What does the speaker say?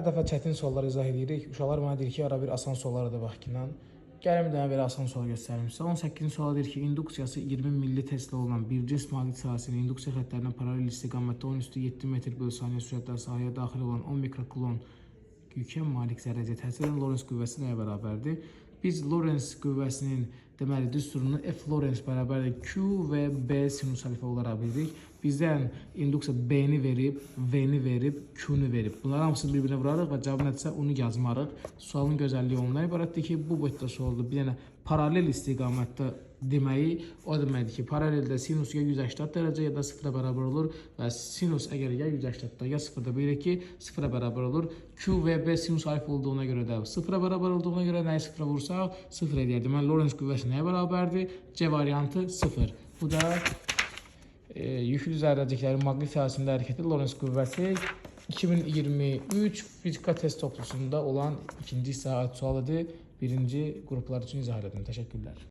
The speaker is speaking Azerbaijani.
Hər dəfə çətin suallar izah edirik. Uşaqlar mənə deyir ki, ara bir asan suallara da bax ki, lan. Gəlin bir dənə belə asan sual göstərim sizə. 18-ci sual deyir ki, induksiyası 20 milli Tesla olan bir cins maqnit sahəsinin induksiya xəttlərinə paralel istiqamətdə 10 üstü 7 metr bölü saniyə sürətlə sahəyə daxil olan 10 mikrokulon yükə malik zərrəciyə təsir edən Lorentz qüvvəsi nəyə bərabərdir? Biz Lorentz qüvvəsinin deməli düsturunu F Lorentz bərabərdir Q və B sinus alfa olaraq bilirik. Bizdən induksiya B-ni verib, V-ni verib, Q-nu verib. Bunların hamısını bir-birinə vurarıq və cavab nədirsə onu yazmarıq. Sualın gözəlliyi ondan ibarətdir ki, bu boyutda sualda bir dənə paralel istiqamətdə deməyi o deməkdir ki, paraleldə sinus ya 180 dərəcə ya da sıfıra bərabər olur və sinus əgər ya 180-da ya sıfırda bilirik ki, sıfıra bərabər olur. Q və B sinus alfa olduğuna görə də sıfıra bərabər olduğuna görə nəyi sıfıra vursaq sıfır eləyər. Deməli Lorentz qüvvəsi nəyə bərabərdir? C variantı sıfır. Bu da yüklü zərrəciklərin maqnit sahəsində hərəkəti Lorentz qüvvəsi 2023 fizika test toplusunda olan ikinci hissə aid sualıdır. Birinci qruplar üçün izah elədim. Təşəkkürlər.